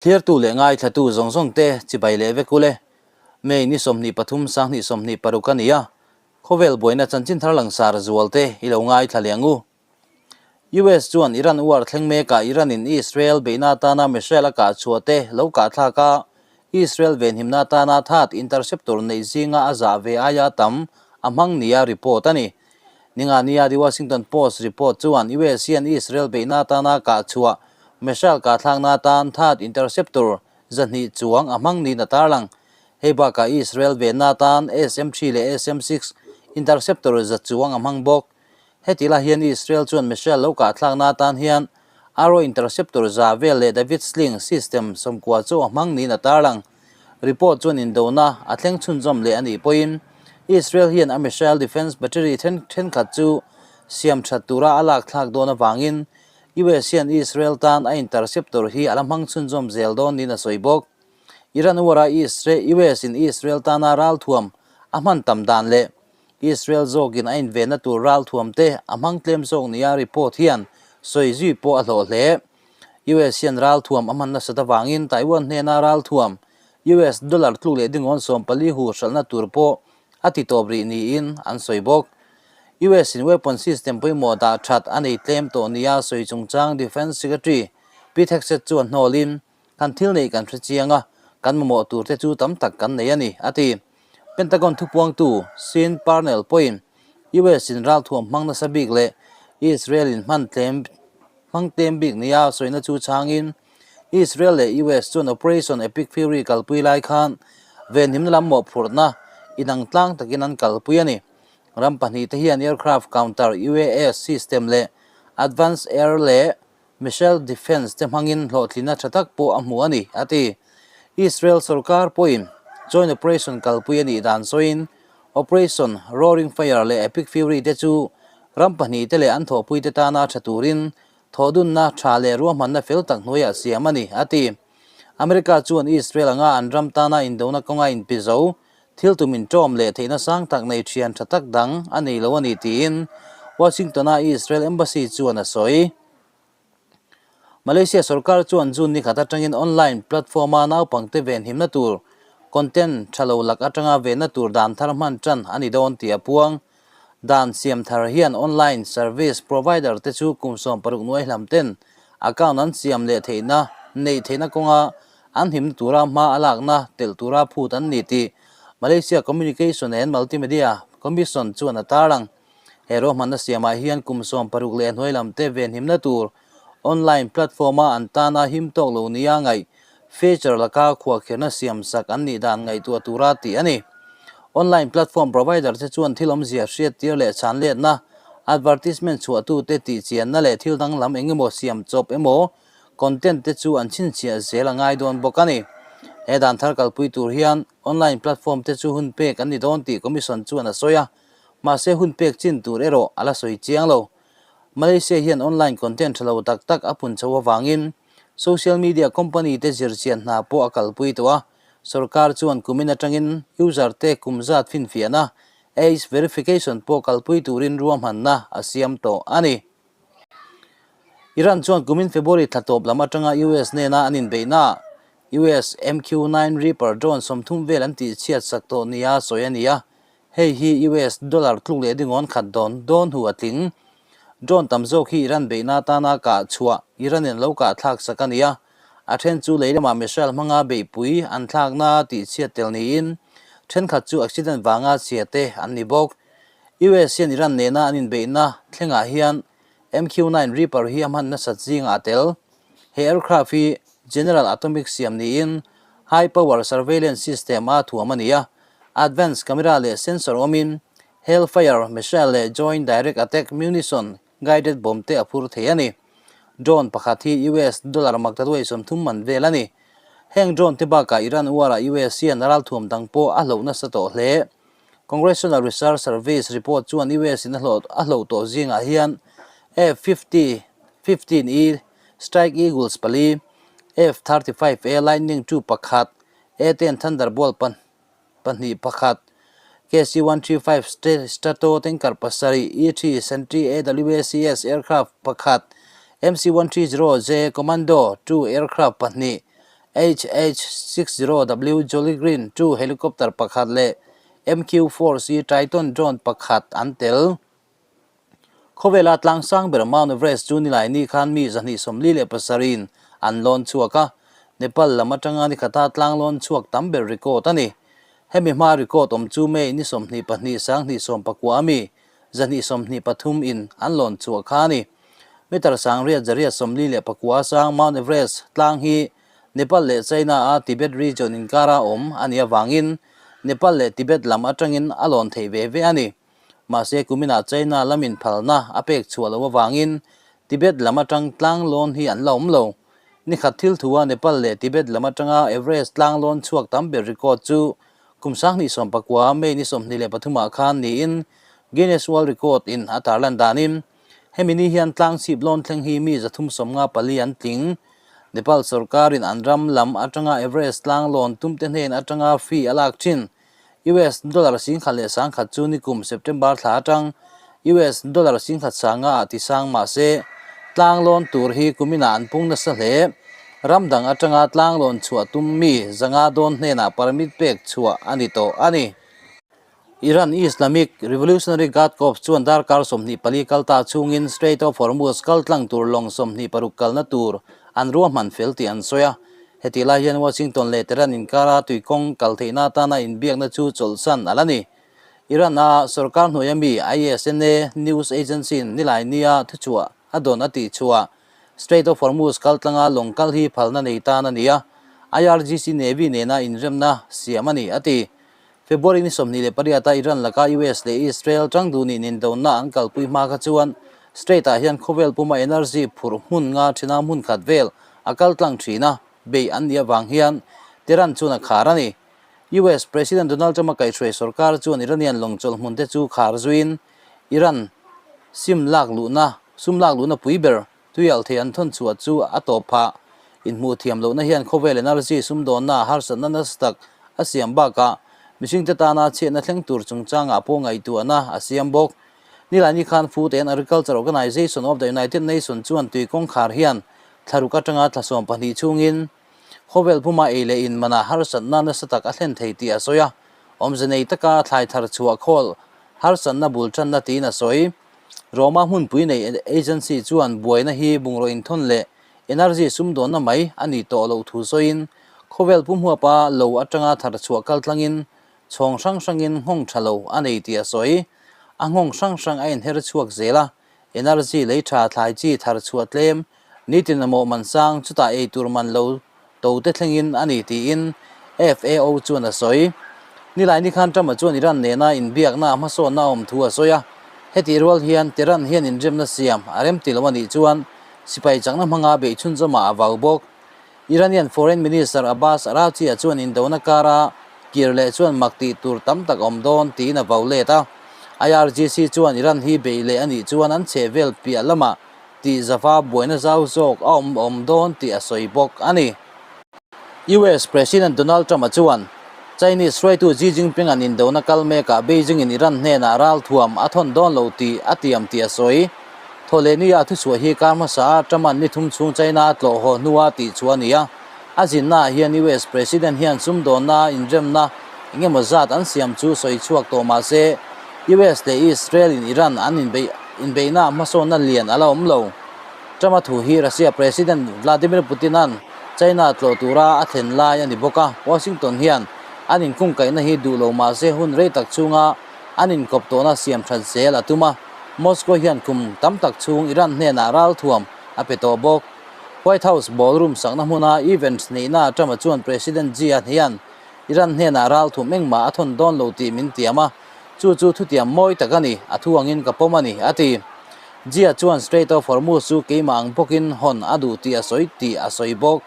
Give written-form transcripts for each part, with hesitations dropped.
Thliartu leh ngaithlatu zawng zawng te chibai leh vek ule. May ni 23 2026 a ni a, khawvel buaina chanchin thar langsar zual te i lo ngaithla leh ang u. US chuan Iran war thleng mekah Iran in Israel beihna atana missile a kah chhuah te lo kah thlak a, Israel venhimna atana that interceptor neih zinga a zah ve aia tam a hmang nia report a ni. Ningania The Washington Post report chuan US hian Israel beihna atana kah chhuah missile kah thlakna atan Third Interceptor 200 chuang a hmang niin a tarlang. Hei bakah Israel venna atan SM-3 leh SM-6 interceptor 100 chuang a hmang bawk. Heti lah hian Israel chuan missile lo kah thlakna atan hian Arrow interceptor 100 vel leh David Sling system 90 chu a hmang niin a tarlang. Report chuan indona a thleng chhunzawm leh a nih pawhin Israel hian a missile defence battery thenkhat chu siam that tura a lak thlak dawn avangin US hian Israel tan a interceptor hi a la hmang chhunzawm zel dawn niin a sawi bawk. Iran war-a US in Israel tana ralthuam a hman tam dan leh Israel zawkin a invenna tur ralthuam te a hmang tlem zawk nia report hian sawi zui pawh a hlawh hle. US hian ralthuam a hman nasat avangin Taiwan hnena ralthuam US dollar tluk leh dingawn 14 hu hralhna tur pawh a ti tawp rih niin an sawi bawk. US in weapon system pawimawh dah that a nei tlem tawh nia sawi chungchang Defence Secretary Pete Hegseth chuan hnawlin, Kan thil neih kan hre chiang a, kan mamawh tur te chu tam tak kan nei a ni, a ti. Pentagon thupuangtu Sean Parnell pawhin US in ralthuam hmang nasa bik leh Israel in hman tlem Hmang tlem bik nia sawina chu chhangin Israel leh US chuan Operation Epic Fury kalpui lai khan venhimna lam mawhphurhna inang tlang takin an kalpui a ni. Ram pahnihte hian aircraft counter UAS system leh advanced air leh missile defence te hmangin hlawhtlinna tha tak pawh a hmu a ni, a ti. Israel sorkar pawhin joint operation kalpui a nih dan sawiin Operation Roaring Fire leh Epic Fury te chu ram pahnihte leh an thawhpuite tana tha turin thawhdunna tha leh ruahmanna fel tak hnuaiah siam a ni, a ti. America chuan Israel anga an ram tana indona kawnga inpi zo, thil tum inṭawm leh theihna sang tak nei thian tha tak dang a nei lo a ni tiin Washington-a Israel Embassy chuan a sawi. Malaysia sorkar chuan June ni khat atangin online platform-a naupangte venhimna tur content tha lo lak atanga venna tur dan thar hman tan a ni dawn tih a puang. Dan siam thar hian online service provider te chu kum 60 nuai hlam ten account an siam leh theihna neih theihna kawnga an himna tura hma a lakna telh tura phut an ni tih Malaysia Communication and Multimedia Commission chuan a tarlang. He ruahmanna siamah hian kum 60 leh hnuai lam te venhimna tur online platform-a an tana him tawk lo nia ngaih feature laka khuahkhirhna siamsak an nih dan ngaihtuah tura tih a ni. Online platform provider te chuan thil awmzia hriattir leh chhanletna, advertisement chhuahtute tihchianna leh thil danglam eng emaw siam chawp emaw content te chu an chhinchhiah zel a ngai dawn bawk a ni. He dan thar kalpui tur hian online platform te chu hun pek an ni dawn tih commission chuan a sawi a. Mahse hun pek chin tur erawh a la sawi chiang lo. Malaysia hian online content tha lo tak tak a pun chho avangin social media company te zirchian hna pawh a kalpui tawh a, sorkar chuan kumin atangin user te kum zat finfiahna, age verification, pawh kalpui turin ruahmanna a siam tawh a ni. Iran chuan kumin February thla tawp lam atanga US nena an inbeihna US MQ-9 Reaper drone 30 vel an tihchhiat sak tawh nia sawi a ni a, Hei hi US dollar tluk leh dingawn khat dawn dawn hu a tling. Drone tam zawk hi Iran beihna atana kah chhuah Iran in lo kah thlak sak a ni a, a then chu lei lamah missile hmanga beihpui an thlakna tih chhiat tel niin thenkhat chu accident vanga chhia te an ni bawk. US hian Iran nena an inbeihna thlengah hian MQ-9 Reaper hi a hman nasat zingah a tel. He aircraft hi General Atomics siam niin High Power Surveillance System a thuam a ni a, Advance camera leh sensor awmin Hellfire missile leh Joint Direct Attack Munition guided bomb te a phur thei a ni. Drone pakhat hi US dollar maktaduai 30 man vel a ni. Heng drone te bakah Iran war-ah US hian ralthuam dang pawh a hloh nasa tawh hle. Congressional Research Service report chuan US in a hloh tawh zingah hian F-50, 15E Strike Eagles pali, F-35A Lightning II pakhat, A-10 Thunderbolt pahnih pakhat, KC-135 Strato tanker pasarih, E-3 Sentry AWACS aircraft pakhat, MC-130J Commando II aircraft pahnih, HH-60W Jolly Green II helicopter pakhat leh MQ-4C Triton drone pakhat an tel. Khawvela tlang sang ber Mount Everest chu Nilaini khan mi 247 in an lawn chhuak a, Nepal lam atanga ni khata tlang lawn chhuak tam ber record a ni. Hemi hma record awm chu May ni 22 2019 a mi 223 in an lawn chhuah kha a ni. Meter sangriat 849 sang Mount Everest tlang hi Nepal leh China a Tibet region inkara awm a nih avangin Nepal leh Tibet lam atangin a lawn theih ve ve a ni. Mahse kuminah China lamin phalna a pek chhuah loh avangin Tibet lam atang tlang lawn hi an la awm lo. Nikhat thil thua Nepal leh Tibet lam atanga Everest tlang lawn chhuak tam ber record chu kum 2019 May ni 23 ah khan niin Guinness World Record in a tarlan danin Hemi ni hian tlang chhip lawn thleng hi mi 354 an tling. Nepal sorkarin an ram lam atanga Everest tlang lawn tumte hnen atanga fee a lak thin. US dollar 10,100 chu nikum September thla atang US dollar 10,100 ah ti sang mah se tlang lawn tur hi kuminah an pung nasa hle. Ram dang atanga tlang lawn chhuah tum mi 500 dawn hnenah permit pek chhuah a ni tawh a ni. Iran Islamic Revolutionary Guard Corps chuan darkar 24 kal ta chhungin Strait of Hormuz kal tlang tur lawng 26 kalna tur an ruahman fel tih an sawi a. Heti lai hian Washington leh Tehran inkara tuikawng kal theihna atana inbiakna chu chawlhsan a la ni. Iran-a sorkar hnuaia mi ISNA news agency-in nilai nia thuchhuah a dawn a tih chhuah Strait of Hormuz kal tlanga lawng kal hi phalna nei tan a ni a, IRGC Navy nena inremna siam a ni, a ti. February ni 28 a Iran laka US leh Israel tang duhnih nindohna an kalpui hma kha chuan Strait-ah hian khawvel puma energy phurh hmun nga thina hmun khat vel a kal tlang thin a, beih an nih avang hian Tehran chuan a khar a ni. US President Donald Trump-a kaihhruai sorkar chuan Iranian lawngchawlh hmun te chu khar zuiin Iran sim lak luhna sum lak luhna pui ber Tuial thei an thawn chhuah chu a tawp phah. Inhmuh thiam lohna hian khawvel energy sumdawnna harsatna nasa tak a siam bakah mihringte tana chhiatna thleng tur chungchangah pawh ngaihtuahna a siam bawk. Nilaini khan Food and Agriculture Organization of the United Nations chuan tui kawngkhar hian thlaruk atanga thla 12 chhungin khawvel puma ei leh in manah harsatna nasa tak a thlen thei tih a sawi a, awmze nei taka thlai thar chhuah khawl harsatna bul tanna tiin a sawi. Roma hmunpui nei agency chuan buaina hi bungraw inthawn leh energy sumdawnna mai a ni tawh loh thu sawiin khawvel pumhuapa lo atanga thar chhuah kal tlangin chhawng hrang hrangin nghawng tha lo a nei tih a sawi. A nghawng hrang hrang a inher chhuak zel a, energy lei tha thlai chi thar chhuah tlem, nitin mamawh man sang chutah ei tur man lo to te thlengin a ni tiin FAO chuan a sawi. Nilaini khan Trump-a chuan Iran nena inbiakna a hmasawnna a awm thu a sawi a, hetih rual hian Tehran hian inremna siam a rem ti lo a nih chuan sipai chakna hmanga beih chhunzawmah a vau bawk. Iranian Foreign Minister Abbas Araghchi-a chuan indona kara kir leh chuan mak tih tur tam tak a awm dawn tiin a vau let a. IRGC chuan Iran hi beih leh a nih chuan an chhehvel piah lamah tih zava buaina zau zawk a awm awm dawn tih a sawi bawk a ni. US President Donald Trump-a chuan Chinese hruaitu Xi Jinping-a'n indona kal mekah Beijing-in Iran hnenah ralthuam a thawn dawn lo tih a tiam tih a sawi. Thawhlehnia a thuchhuah hi kar hmasa a Trump-a'n ni thum chhung China a tlawh haw hnua tih chu a ni a. A zinnaah hian US President hian sumdawnna inremna engemaw zat an siam chu sawi chhuak tawh mah se US leh Israel-in Iran an inbeihna hmasawnna lian a la awm lo. Trump-a thu hi Russia President Vladimir Putin-a'n China tlawh tura a thlen lai a ni bawk a, Washington hian an inkungkaihna hi duh lo mah se hun rei tak chhunga an inkawp tawhna siam that zel a tum a, Moscow hian kum tam tak chhung Iran hnenah ralthuam a pe tawh bawk. White House ballroom sakna hmuna events neihna Trump-a chuan President Xi-a hian Iran hnenah ralthuam engmah a thawn dawn lo tih min tiam a, chu chu thutiam mawi tak a ni, a thu angin ka pawm a ni, a ti. Xi-a chuan Strait of Hormuz chu keimah ang bawkin hawn a duh tih a sawi tih a sawi bawk.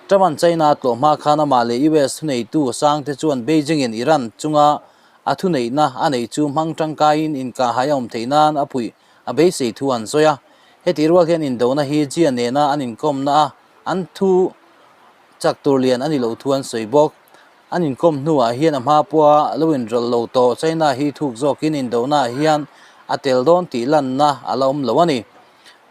Trump-a'n China a tlawh hma khan amah leh US thuneitu sangte chuan Beijing-in Iran chunga a thuneihna a neih chu hmang tangkaiin inkahhai a awm theih nan a puih a beisei thu an sawi a. Hetih rual hian indona hi Jia nena an inkawmna a an thu chak tur lian a ni loh thu an sawi bawk. An inkawm hnuah hian a hma pawha lo inrawlh lo tawh China hi thuk zawkin indona ah hian a tel dawn tih lanna a la awm lo a ni.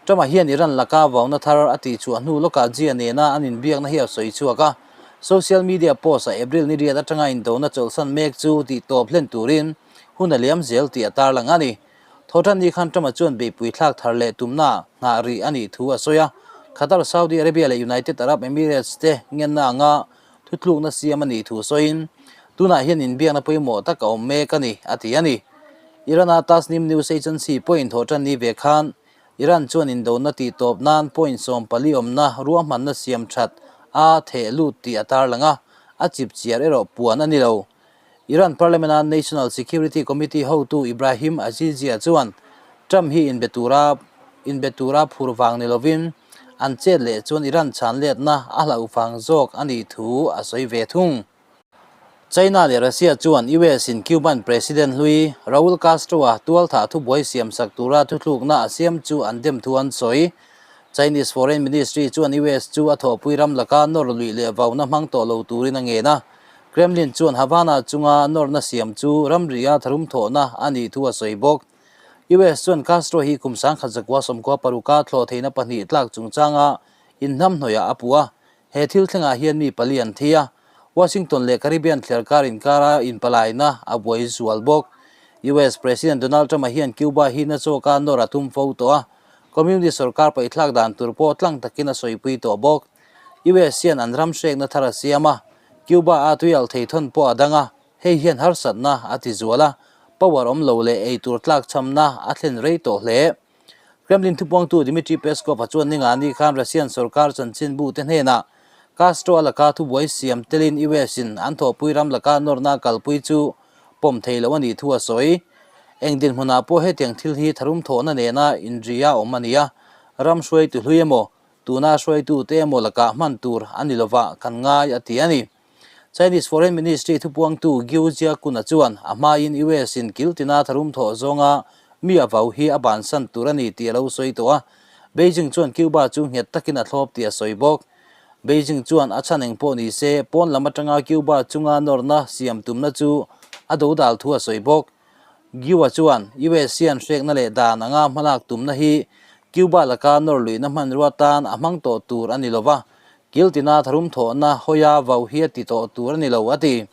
Trump-a hian Iran laka vauna thar a tihchhuah hnu lawkah Jia nena an inbiakna hi a sawi chhuak a. Social media post-ah April ni riat atanga indona chawlhsan mek chu tih tawp hlen turin hun a liam zel tih a tarlang a ni. Thawhtanni khan Trump-a chuan beihpui thlak thar leh tumna nghah rih a nih thu a sawi a. Qatar, Saudi Arabia leh United Arab Emirates te ngenna anga thutlukna siam a nih thu sawiin, Tunah hian inbiakna pawimawh tak a awm mek a ni, a ti a ni. Iran-a Tasnim News Agency pawhin thawhtanni ve khan Iran chuan indona tihtawp nan point 14 awmna ruahmanna siam that a theh lut tih a tarlang a, a chip chiar erawh puan a ni lo. Iran Parliament-a National Security Committee hotu Ibrahim Azizia chuan Trump hi inbe tura inbe tura phur vang ni lovin an chet leh chuan Iran chhan letna a hlauh vang zawk a nih thu a sawi ve thung. China leh Russia chuan US in Cuban President hlui Raul Castro-a tualthah thubuai siamsak tura thuthlukna a siam chu an dem thu an sawi. Chinese Foreign Ministry chuan US chu a thawhpui ram laka nawr luih leh vauna hmang tawh lo turin a ngen a. Kremlin chuan Havana chunga nawrna siam chu ramria tharum thawhna a nih thu a sawi bawk. US chuan Castro hi kum 1996 a thlawh theihna pahnih tlak chungchanga inhnamhnawihah a puh a, He thil thlengah hian mi pali an thi a, Washington leh Caribbean thliarkar inkara inpalaina a buai zual bawk. US President Donald Trump-a hian Cuba hi na chawka nawr a tum fo tawh a, Communist sorkar paihthlak dan tur pawh tlang takin a sawipui tawh bawk. US hian an ram hrekna thar a siam a, Cuba-a tuialh thei thawn pawh a dang a, hei hian harsatna a ti zual a, power awm lo leh eitur tlakchhamna a thlen rei tawh hle. Kremlin thupuangtu Dmitry Peskov-a chuan ningani khan Russian sorkar chanchinbu te hnenah Castro-a laka thubuai siam telin US-in an thawhpui ram laka nawrna kalpui chu pawm thei lo a nih thu a sawi. Eng dinhmunah pawh hetiang thil hi tharum thawhna nena inria awm a ni a, ram hruaitu hlui emaw, tuna hruaitute emaw lakah hman tur a ni lovah kan ngai a ti a ni. Chinese Foreign Ministry thupuangtu Guo Jiakun-a chuan a hmain US-in kiltina tharum thawh zawnga mi a vau hi a bansan tur a ni tih a lo sawi tawh a, Beijing chuan Cuba chu nghet takin a thlawp tih a sawi bawk. Beijing chuan a chhan eng pawh ni se, pawn lam atanga Cuba chunga nawrna siam tumna chu a dodal thu a sawi bawk. Guo chuan US hian hrekna leh dan anga hmalak tumna hi Cuba laka nawr luihna hmanrua tan a hmang tawh tur a ni lova, Kiltina tharum thawhna hawia vau hi a ti tawh tur a ni lo, a ti.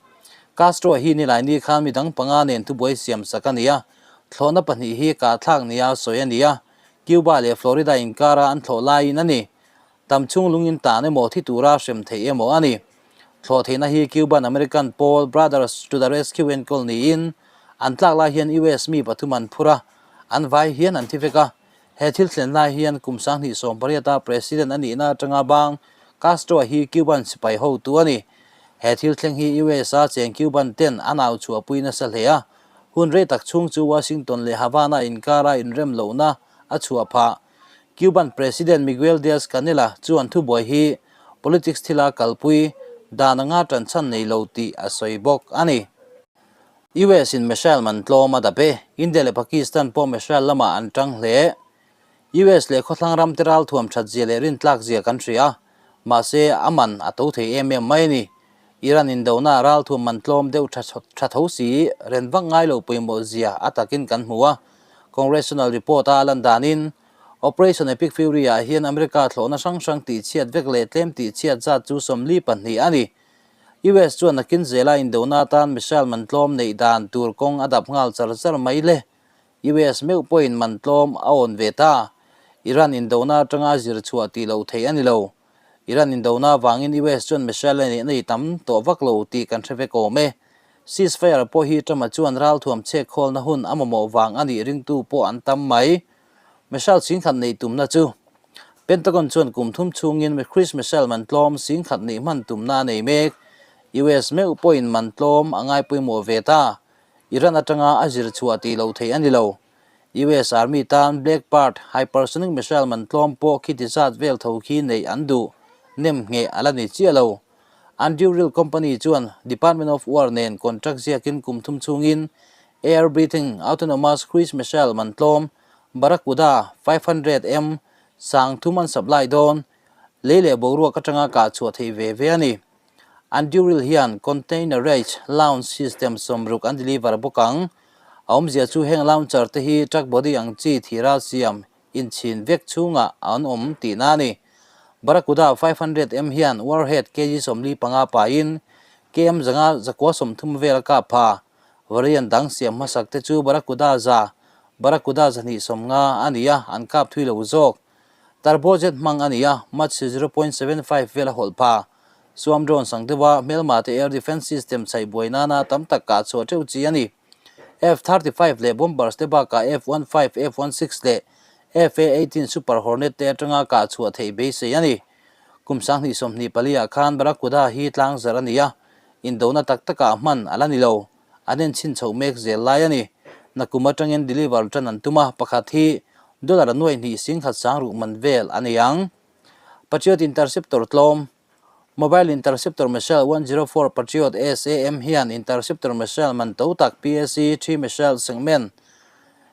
Castro hi Nilaini khan midang panga nen thubuai siam sak a ni a, thlawhna pahnih hi kahthlak nia sawi a ni a, Cuba leh Florida inkara an thlawh laiin a ni. Tam chhung lungin tan emaw thi tura hrem theih emaw a ni. Thlawh theihna hi Cuban American pawl Brothers to the Rescue enkawl niin an tlak lai hian US mi pathum an phur a, an vai hian an thi vek a. He thil thlen lai hian kum 2018 a President a nihna atanga bang Castro hi Cuban sipai hotu a ni. He thil thleng hi US a cheng Cuban ten an au chhuahpui nasa hle a, hun rei tak chhung chu Washington leh Havana inkara inrem lohna a chhuah phah. Cuban President Miguel Diaz-Canel-a chuan thubuai hi politics thila kalpui dan anga tanchhan nei lo tih a sawi bawk a ni. US in missile man tlawm a dap e. India leh Pakistan pawh missile lamah an tang hle. US leh khawthlang ram te ralthuam that zia leh rintlak zia kan hria a, mahse a man a to thei em em mai a ni. Iran indona ralthuam man tlawm deuh tha tha tho si ren vak ngai lo pawimawh zia a takin kan hmu a. Congressional report a lan danin Operation Epic Fury ah hian America thlawhna hrang hrang tihchhiat vek leh tlem tihchhiat zat chu 42 a ni. US chuan nakin zela indona atan missile man tlawm neih dan tur kawng a dap nghal char char mai le. US meuh pawhin man tlawm a awn ve ta. Iran indona atanga zir chhuah tih loh theih a ni lo. Iran indona avangin US chuan missile a neih tam tawh vak lo tih kan hre vek awm e. Ceasefire pawh hi Trump-a chuan ralthuam chhek khawlna hun a mamawh vang a nih ringtu pawh an tam mai. Missile singkhat neih tumna chu Pentagon chuan kum thum chhungin Chris missile man tlawm singkhat neih hman tumna a nei mek. US meuh pawhin man tlawm a ngai pawimawh ve ta. Iran atanga a zir chhuah tih loh theih a ni lo. US Army tan Black Bird hypersonic missile man tlawm pawh khi ti zat vel tho khi neih an duh nem ngheh a la ni chiah lo. Anduril company chuan Department of War nen contract ziakin kum thum chhungin Air Breathing Autonomous Cruise Missile man tlawm Barracuda 500M sang thum an supply dawn. Lei leh boruak atanga kah chhuah theih ve ve a ni. Anduril hian containerized launch system 60 an deliver bawk ang. A awmzia chu heng launcher te hi truck body ang chi thira siam inchhin vek chhungah an awm tihna a ni. Barracuda 500M hian warhead kg 45 paiin km 500 130 vel a kap pha. Variant dang siam hmasak te chu Barracuda 100, Barracuda 250 a ni a, an kap thui lo zawk. Turbojet hmang a ni a, Mach 0.75 vel a hawlh pha. Suam drone sang deuha hmelma te air defence system chhaih buai nana tam tak kah chhuah teuh chi a ni. F-35 leh bombers te bakah F-15, F-16 leh FA-18 Super Hornet te atanga kah chhuah theih beisei a ni. Kum 2024 ah khan Barracuda hi tlang zarh a ni a, indona tak takah hman a la ni lo. An enchhin chhoh mek zel lai a ni. Nakum atangin deliver tan an tum a, pakhat hi dollar nuai hnih sing khat sang ruh man vel a ni ang. Patriot Interceptor tlawm, Mobile Interceptor Missile 104 Patriot SAM hian Interceptor Missile man to tak PAC three Missile Segment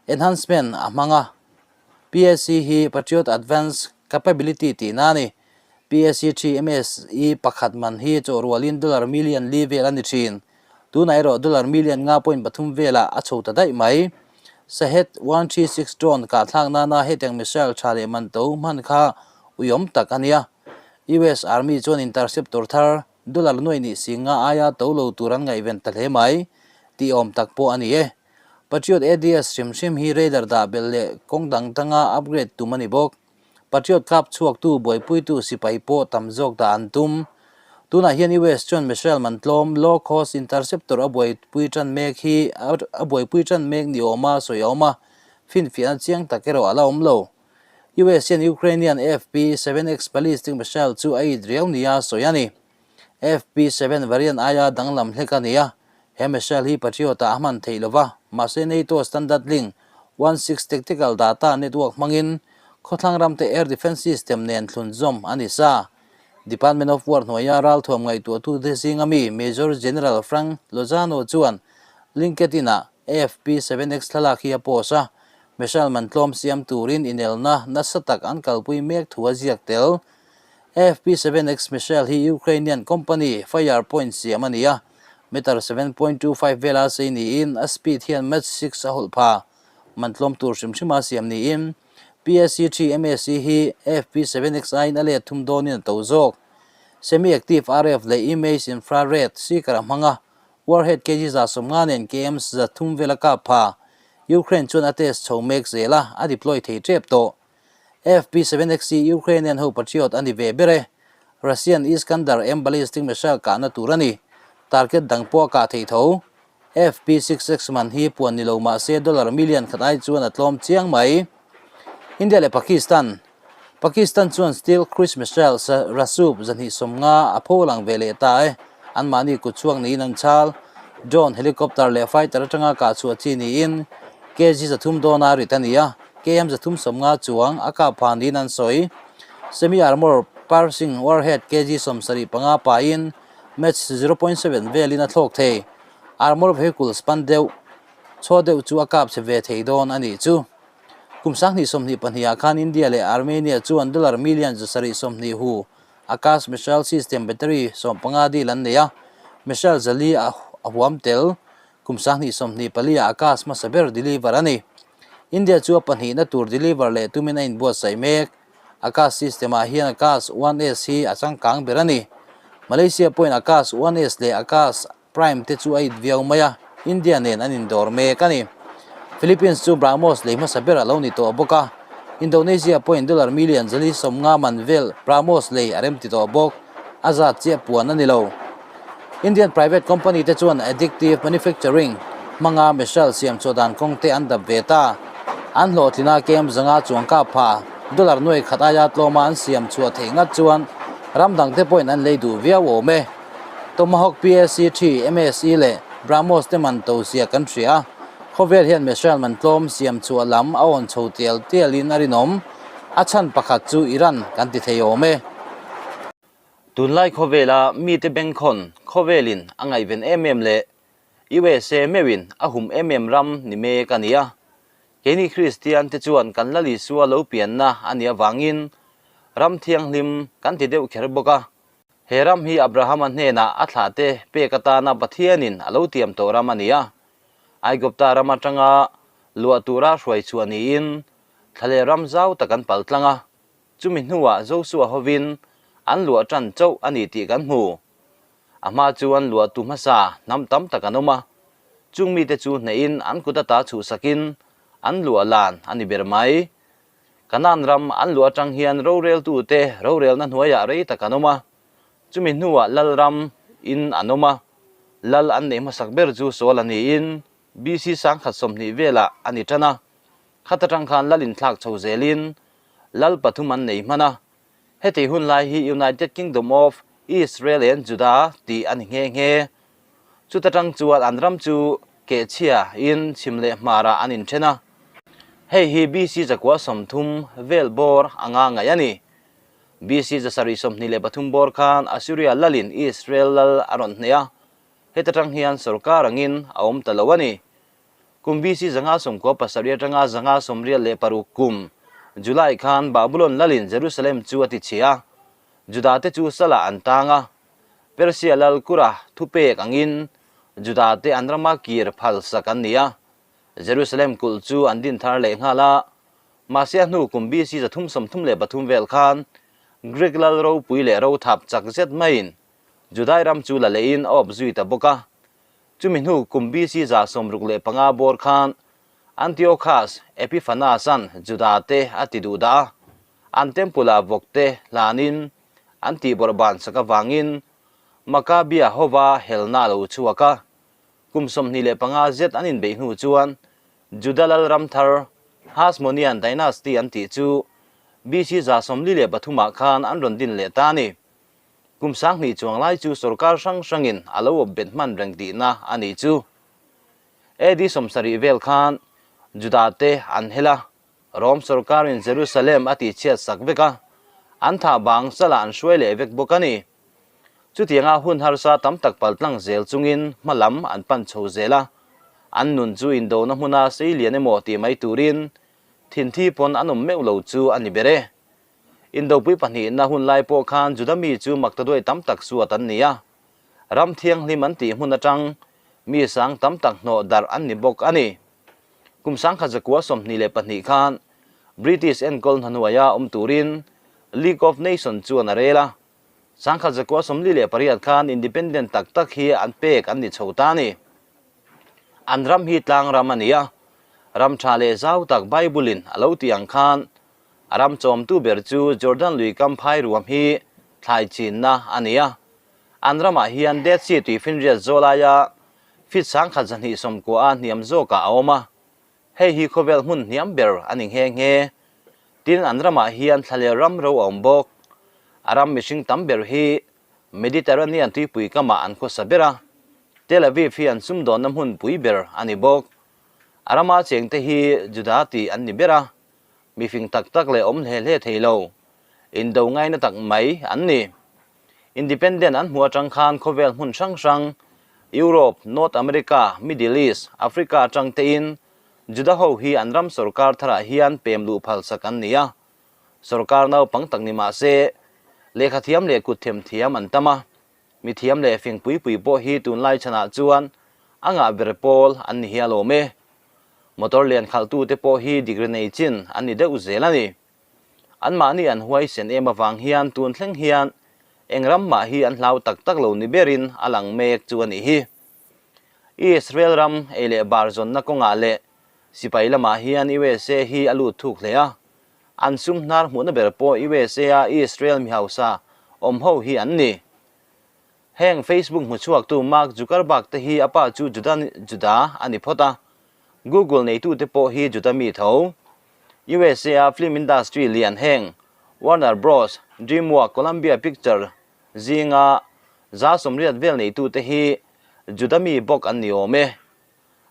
Enhancement a hmang a. PAC hi Patriot Advanced Capability tihna a ni. PAC three MSE pakhat man hi chawhrualin dollar million li vel a ni thin. Tunah erawh dollar million nga point pathum velah a chho ta daih mai. Shahed 136 drone kahthlak nana hetiang missile tha leh man to hman kha uiawm tak a nia. US Army chuan interceptor thar dollar nuai nih si nga aia to lo tur an ngaihven ta hle mai tih awm tak pawh a ni e. Patriot ADS hrim hrim hi radar dah belh leh kawng dang tanga upgrade tum a ni bawk. Patriot kap chhuaktu buaipuitu sipai pawh tam zawk dah an tum. Tunah hian US chuan missile man tlawm, low cost interceptor a buaipui tan mek hi a buaipui tan mek ni awma sawi a awm a, finfiahna chiang tak erawh a la awm lo. US hian Ukrainian FP-7X ballistic missile chu a it riau nia sawi a ni. FP-7 variant aia danglam hlek a ni a, he missile hi Patriot-ah a hman theih lova, mahse NATO standard link one six tactical data network hmangin khawthlang ramte air defence system nen thlunzawm a ni sa. Department of War hnuaia ralthuam ngaihtuahtute zinga mi Major General Frank Lozano chuan LinkedIn-ah AFP-7X thlalak hi a post a, Missile man tlawm siam turin inelna nasa tak an kalpui mek thu a ziak tel. AFP-7X missile hi Ukrainian company Fire Point siam a ni a, meter 7.25 vela sei niin a speed hian Mach 6 a hawlh pha. Man tlawm tur hrim hrima siam niin PSC-3 MAC hi AFP-7X aiin a let thum dawnin a to zawk. Semi-active RF leh image infrared seeker a hmang a, warhead kg 150 nen km 300 vela kap pha. Ukraine chuan a test chho mek zel a, a deploy thei tep tawh. FP-7XC Ukrainian ho Patriot a ni ve ber e. Russian Iskander M ballistic missile kahna tur a ni. Target dang pawh a kah thei tho. FP-6X man hi puan ni lo mah se dollar million khat ai chuan a tlawm chiang mai. India leh Pakistan Pakistan chuan Steel Cruise Missile Rasub 250 a pho lang ve leh ta e. Anmahni kut chhuak niin an chhal. Drone, helicopter leh fighter atanga kah chhuah chi niin kg 300 dawna rit a ni a, km 350 chuang a kap pha niin an sawi. Semi-armour piercing warhead kg 75 pahin Mach 0.7 velin a thlawk thei. Armour vehicle span deuh chhuah deuh chu a kap chhe ve thei dawn a nih chu. Kum 2024 ah khan India leh Armenia chuan dollar million 720 hu Akash missile system battery 15 deal an nei a, missile 400 a huam tel. Kum 2024 ah Akash hmasa ber deliver a ni. India chu a pahnihna tur deliver leh tumin a inbuatsaih mek. Akash system ah hian Akash 1S hi a changkang ber a ni. Malaysia pawhin Akash 1S leh Akash Prime te chu a it viau mai a, India nen an indawr mek a ni. Philippines chu BrahMos lei hmasa ber a lo ni tawh bawk a, Indonesia pawhin dollar million 450 man vel BrahMos lei a remti tawh bawk, a zat chiah puan a ni lo. Indian private company te chuan addictive manufacturing hmanga missile siam chhuah dan kawng te an dap ve ta. An hlawhtlina km 500 chuang kap pha dollar nuai khat aia tlawma an siam chhuah theih ngat chuan ram dang te pawhin an lei duh viau awm e. Tomahawk PAC 3, MSE leh BrahMos te man to zia kan hria a, khawvel hian missile man tlawm siam chhuah lam a awn chho tial tialin a rinawm. A chhan pakhat chu Iran kan ti thei awm e. Tunlai khawvela mite bengkhawn khawvelin a ngaihven em em leh USA meuhin a hum em em ram ni mek a ni a. Keini Kristian te chuan kan Lal Isua lo pianna a nih avangin ram thianghlim kan ti deuh kher bawk a. He ram hi Abrahama hnenah a thlahte pek atana Pathianin a lo tiam tawh ram a ni a. Aigupta ram atanga luah tura hruai chhuah niin thla leh ram zau tak an pal tlang a. Chumi hnuah Josua hovin an luah tan chauh a ni tih kan hmu. A hma chuan luahtu hmasa hnam tam tak an awm a, chung mite chu hnehin an kut ata chhuhsakin an luah lan a ni ber mai. Kanaan ram an luah atang hian roreltute rorelna hnuaiah rei tak an awm a, chumi hnuah lal ram in an awm a, lal an neih hmasak ber chu Saul a niin BC 1020 velah a ni tan a, khat atang khan lal inthlak chho zelin lal pathum an nei hman a, Heti hun lai hi United Kingdom of Israel and Judah tih a ni nghe nghe. Chuta tang chuan an ram chu kehchhia in chhim leh hmarah an inthen a. Hei hi BC 930 vel bawr anga ngaih a ni. BC 723 bawr khan Assyria lalin Israel lal a rawn hneh a, heta tang hian sorkar angin a awm ta lo a ni. Kum BC 597 atanga 586 kum July khan Babulon lalin Jerusalem chu a ti chhe a, Judate chu salah an tang a. Persia lal Kura thupek angin Judate an rama kir phalsak an ni a, Jerusalem kulh chu an din thar leh nghal a. Mahse a hnu kum BC 333 vel khan Greek lal ropui leh rothap chak zet maiin Judai ram chu la lehin a awp zui ta bawk a. Chumi hnu kum BC 65 bawr khan Antiochus Epiphanas-a'n Juda-te a ti duh dah a, an temple-ah vawkte hlanin an tihbawrh ban sak avangin Maccabea hova helna a lo chhuak a. Kum 25 zet an inbeih hnu chuan Juda lal ram thar Hasmonean dynasty an tih chu BC 43-ah khan an rawn din leh ta a ni. Kum 2000 chuang lai chu sorkar hrang hrangin a lo awp bet hman reng tihna a nih chu. AD 70 vel khan Juda te an hel a, Rom sorkarin Jerusalem a tihchhiat sak vek a, an thah bang salah an hruai leh vek bawk a ni. Chutianga hun harsa tam tak paltlang zel chungin hma lam an pan chho zel a, an nun chu indona hmuna sei lian emaw tih mai turin thinthi pawn an awm meuh lo chu a ni ber e. Indopui pahnihna hun lai pawh khan Juda mi chu maktaduai tam tak suat an ni a, ram thianghlim an tih hmun atang mi sang tam tak hnawh darh an ni bawk a ni. Kum 1922 khan British enkawl hnahnuaia awm turin League of Nations chuan a rel a, 1948 khan independent tak tak hi an pek an ni chho ta a ni. An ram hi tlang ram a ni a, ram tha leh zau tak Bible-in a lo tih ang khan A ram chawmtu ber chu Jordan lui kam phai ruam hi thlai chinna a ni a. An ramah hian Dead Sea tuifinriat zawlaia feet 1290 a hniam zawkah a awm a. Hei hi khawvel hmun hniam ber a ni nghe nghe. Tin, an ramah hian thlaler ram ro a awm bawk. A ram mihring tam ber hi Mediterranean tuipui kamah an khawsa ber a. Tel Aviv hi an sumdawnna hmunpui ber a ni bawk. A rama chengte hi Juda tih an ni ber a. Mifing tak tak leh awm hle hle thei lo, indo ngaina tak mai an ni. Independent an hmuh atang khan khawvel hmun hrang hrang, Europe, North America, Middle East, Africa atang tein Juda ho hi an ram sorkar tharah hian pem luh phalsak an ni a. Sorkar naupang tak ni mah se, lehkha thiam leh kut them thiam an tam a, mi thiam leh fing pui pui pawh hi tunlai chhanah chuan a ngah ber pawl an ni hial awm e. Motor lian khalhtute pawh hi degree nei chin an ni deuh zel a ni. Anmahni an huaisen em avang hian tun thleng hian eng ram mah hi an hlau tak tak lo ni berin a lang mek chu a nih hi. Israel ram ei leh bar zawnna kawngah leh sipai lamah hian USA hi a lut thuk hle a, an sum hnar hmuhna ber pawh USA-a Israel mi hausa awm ho hi an ni. Heng Facebook hmuchhuaktu Mark Zuckerberg te hi a pa chu Juda Juda a ni phawt a, Google neitute pawh hi Juda mi tho. USA-a film industry lian heng Warner Bros, DreamWorks, Columbia Picture zinga 80 vel neitute hi Juda mi bawk an ni awm e.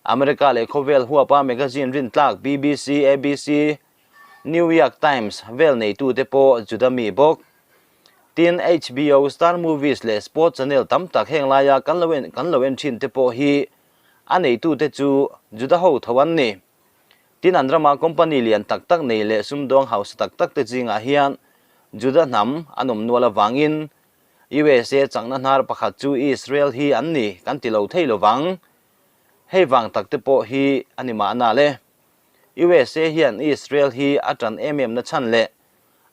America leh khawvel huapa magazine rintlak BBC, ABC, New York Times vel neitute pawh Juda mi bawk. Tin, HBO, Star Movies leh Sports Channel tam tak heng laia kan lo en kan lo en thin te pawh hi a neitute chu Juda ho tho an ni. Tin, an rama company lian tak tak nei leh sumdawng hausa tak tak te zingah hian Juda hnam an awm nual avangin USA chakna hnar pakhat chu Israel hi an ni kan ti lo thei lovang. Hei vang tak te pawh hi a ni mahna le. USA hian Israel hi a tan em em na chhan leh.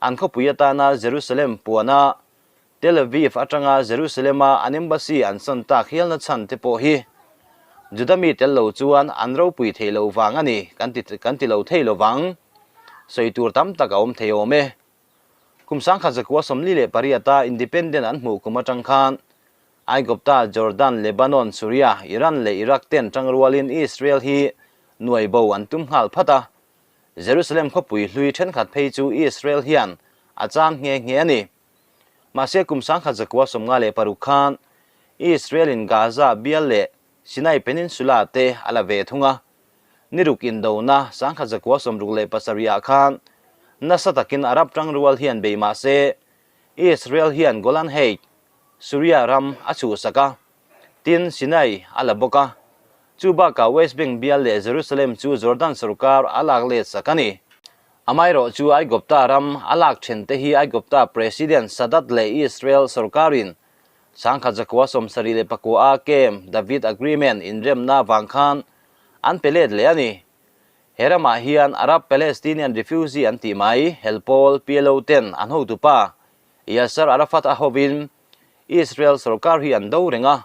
An khawpui atana Jerusalem puana Tel Aviv atanga Jerusalem-a an embassy an sawn tak hialna chhan te pawh hi Juda mi tel lo chuan an ropui thei lo vang a ni kan ti kan ti lo thei lo vang. Sawi tur tam tak a awm thei awm e. Kum 1948 a independent an hmuh kum atang khan Aigupta, Jordan, Lebanon, Suria, Iran leh Iraq ten tangrualin Israel hi nuai bo an tum nghal phat a. Jerusalem khawpui hlui thenkhat phei chu Israel hian a chang nghe nghe a ni. Mahse kum 1956 khan Israel-in Gaza bial leh Sinai Peninsula te a la ve thung a. Niruk indona 1967 ah khan nasa takin Arab tangrual hian bei mahse Israel hian Golan Heights, Suria ram a chhuhsak a, tin Sinai a la bawk a. Chu bakah West Bank bial leh Jerusalem chu Jordan sorkar a lak let sak a ni. Amaherawh chu Aigupta ram a lak then te hi Aigupta President Sadat leh Israel sorkarin 1979 a Camp David Agreement inremna vang khan an pe let leh a ni. He ramah hian Arab Palestinian Refugee an tih mai, hel pawl, PLO ten an hotupa Yasser Arafat a hovin Israel sorkar hi an do reng a,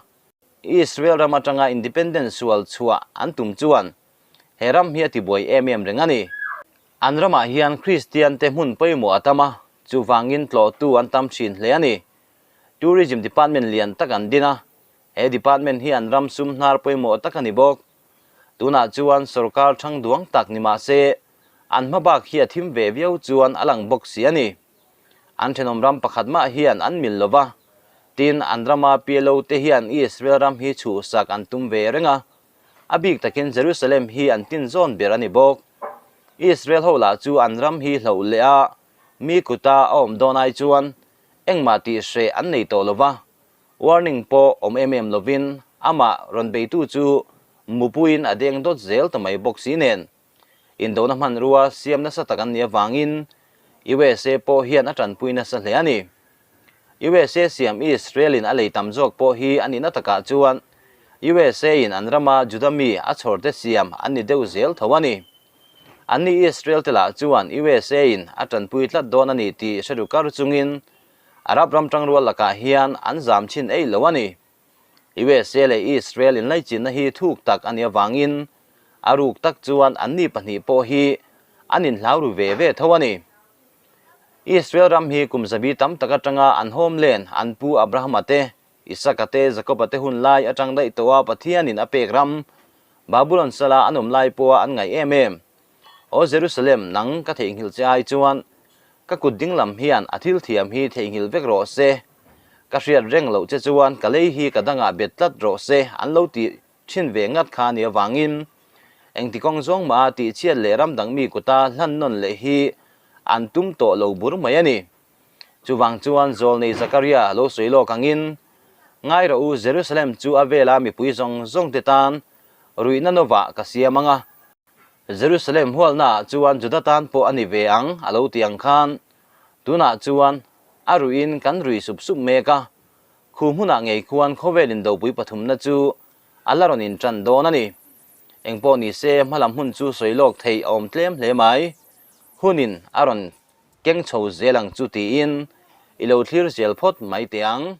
Israel ram atanga independent sual chhuah an tum chuan he ram hi a tibuai em em reng a ni. An ramah hian Kristian te hmun pawimawh a tam a, chuvangin tlawhtu an tam thin hle a ni. Tourism department lian tak an din a, he department hi an ram sum hnar pawimawh tak a ni bawk. Tunah chuan sorkar thang duang tak ni mah se, an hmabak hi a thim ve viau chuan a lang bawk si a ni. An thenawm ram pakhat mah hian an mil lo va, tin an rama PLO te hian Israel ram hi chhuhsak an tum ve reng a, a bik takin Jerusalem hi an tin zawn ber a ni bawk. Israel ho lah chu an ram hi hloh leh a, mi kuta a awm dawn ai chuan engmah tih hreh an nei tawh lo va, warning pawh awm em em lovin amah rawn beitu chu mupuiin a deng dawt zel ta mai bawk si nen. Indona hmanrua siam nasa tak an nih avangin USA pawh hian a tanpui nasa hle a ni. USA siam Israel-in a lei tam zawk pawh hi a nihna takah chuan USA-in an rama Juda mi a chhawrte siam an ni deuh zel tho a ni. Anni Israel te lah chuan USA-in a tanpui tlat dawn a ni tih hre ru kar chungin Arab ram tangrual lakah hian an zam chhin eih lo a ni. USA leh Israel inlaichinna hi thuk tak a nih avangin a ruk tak chuan anni pahnih pawh hi an inhlau ru ve ve tho a ni. Israel ram hi kum zabi tam tak atanga an homeland an pu Abrahama te, Isaka te, Jakoba te hun lai atang daih tawha Pathianin a pek ram Babulon sala an awm lai pawha an ngaih em em. Aw Jerusalem, nang ka theihnghilh che ai chuan ka kut ding lam hian a thil thiam hi theihnghilh vek rawh se. Ka hriat reng loh che chuan ka lei hi ka dangah bet tlat rawh se an lo tih thin ve ngat kha nia vangin engti kawng zawng mah a tihchhiat leh ram dang mi kuta hlan nawn leh hi an tum tawh lo bur mai a ni. Chuvang chuan Zawlnei Zakaria lo sawi lawk angin, Ngai rawh u, Jerusalem chu a vela mipui zawng zawng te tan ruihna nawah ka siam ang a, Jerusalem hualnaah chuan Juda tan pawh a ni ve ang a lo ti ang khan, tunah chuan a ruihin kan rui sup sup mek a, khu hmunah ngei khuan khawvel indopui pathumna chu a la rawn inṭan dawn a ni. Engpawh ni se hmalam hun chu sawi lawk theih a awm tlem hle mai. Hunin a rawn keng chho zel ang chu tiin i lo thlir zel phawt mai teh ang.